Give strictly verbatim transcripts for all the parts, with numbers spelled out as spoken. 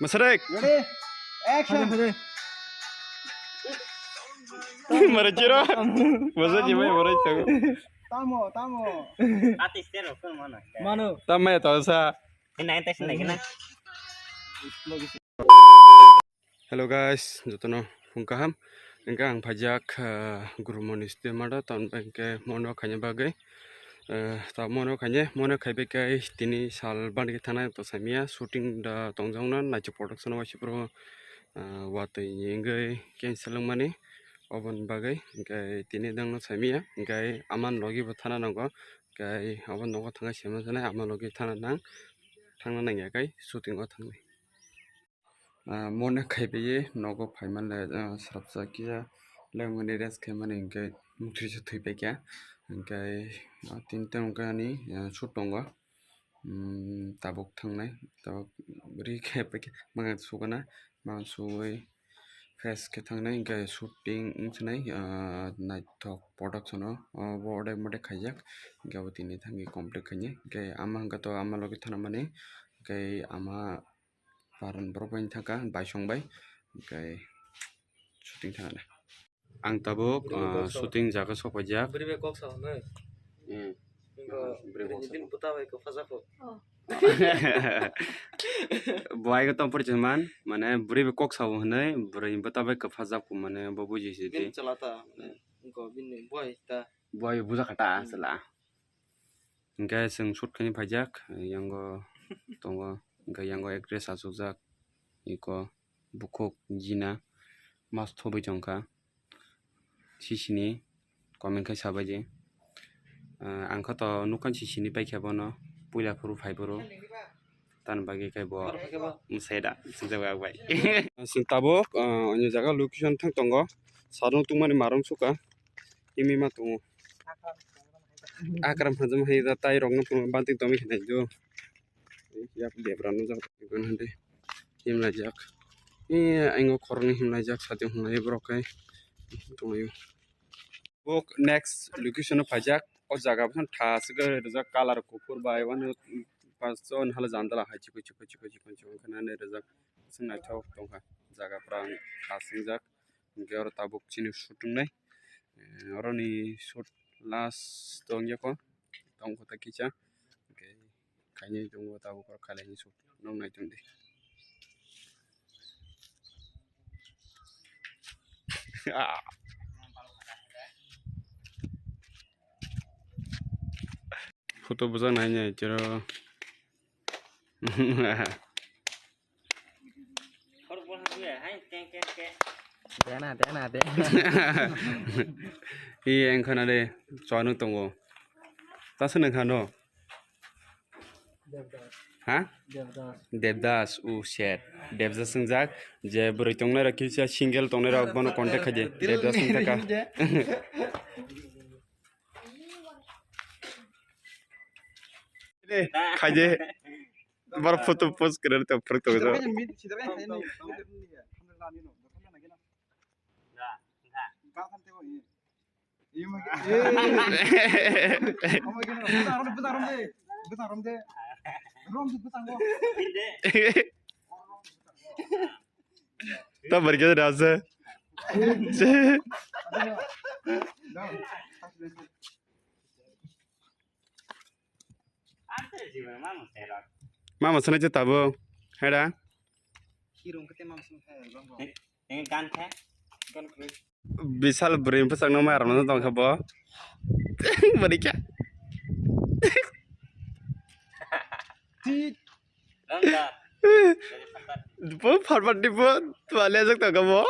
Masarek. Ready? Action. Mara chiro. Masa jibai mara chiro. Tamo, tamo. Ati stero kun mano. Mano. Tamo ya tau sa. Ini ente sini kena. Hello guys, jotono phung kaham. Engka ang phajak, ah, Gurumoni State Mada, town bai hwnkhe mono khaina bagwi. Eh, ta mono khaina, mono khaibai khe tini sal bani khe thana to samia, shooting da tongjak na, naisik production o waisuk pro, ah, watwi ni wngwi cancel wngmani, oboni bagwi hwnkhe tini dangno samia, hwnkhe aman logi bo thana nango, hwnkhe obo nogo thangwi sema sanai, aman logi thana nang, thangna nangya khe shooting o thangnai. Ah, mono khaibai nogo phaimanle, ah, srapsa kisa lengmani rest khaimani hwnkhe muktrisa thwipaikha. Hwnkhe, ah, tini tongkha ani, ah, shoot tongo. Hmm, tabuk thangnai, tabuk ri khe paikha, mangan sugana, mangan sugwi fresh khe thangnai, hwnkhe shooting wngsanai, ah, naithok production o, obo order mode khaijak, hwnkhe abo tini thangwi complete khainai, hwnkhe ama hwnkhe to ama logi thanamani, hwnkhe ama Paran borok bai thangkha, bai song bai, hwnkhe shooting thangna. Ang tabuk, bwrwi ah, kok sao. Shooting jaga sok paijak. Bwrwi bai kok sao, no? Hmm. Bwrwi kok sao. Bini bwta bai kwpha jako. Buai ko tongphuru se man, mane bwrwi bai kok sao hwnwi, bwrwi bwta bai kwpha jako, mane bo buji se di. Bini chala ta, mane, wngkha bini buai ta. Buai buja kha ta, hmm, chala. Hwnkhe chwng shoot khaina phaijak, yango tongo, hwnkhe yango actress achukjak, iko bukhuk Jina mas thobwi tongkha. Sisini comment khai sabaidi. Ah, ang khe to nukha sisini paikha bono, puila phuru phai phuru. Tani bagwi khe bo mwsai da, swijak bai. Chwng tabuk, ah, ani jaga location thang tongo, sarung tungmani marung suka, timi ma tongo. Akram hanjam hai da tai rok no phunuk banting tongwi khe nai do. Yak debra no jak gon hande himlai jak. E aingo khoroknwi himlai jak sati hunglai borok kai tonglaio. Bo next location o phaijak. O jaga bwsang tha aswk rijak colour kuphur bai wano paso hala jandala hai chikon chikon chikon chikon chikon khe nani rijak. Bwsang naithok tongkha jaga pura tha swngjak. Hwnkhe oro tabuk chini shoot wngnai. Eh, oroni shoot last tongyakho tongkho ta kisa. Hwnkhe khainai tongo tabuk oro khailai shoot. Nong nai tongdi. Photo bwsa nai nai chero. Dena, dena, dena. Iye, wngkha na de, chwng tongo. Ta se nangkha no? Ha? Devdas, u shit. Devdas wngjak, je bwrwi tongnai rok kisa single tongnai rok bono contact khaidi. Devdas wngkha ka. Khaidi. Bar photo post kare to photo to. Ta barke da ase. Mama sana je tabo. Hera. Bisal bwrwi bwsakno ma rwna tongkha bo. Bwrwi kha. Bo pharpar di bo twlajak tongkha bo.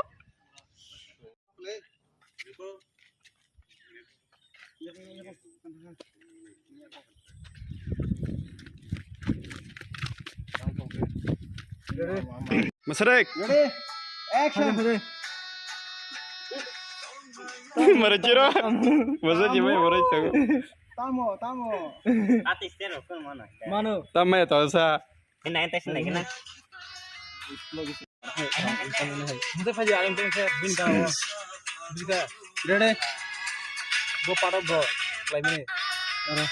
Masarek. Ready? Action. Mara chiro. Masa jibai mara chiro. Tamo, tamo. Ati stero kun mano. Mano. Tamo ya tau sa. Ini ente sini kena. Mungkin saja yang penting saya bin tahu. Bisa. Udah deh. Gue parah bro. Lain ini. Parah.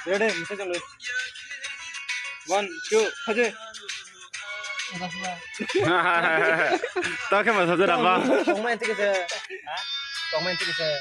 Ready, misa chalo. One, two, haje. Tokhe masa jera ba. Tongmai thik ase. Tongmai thik ase.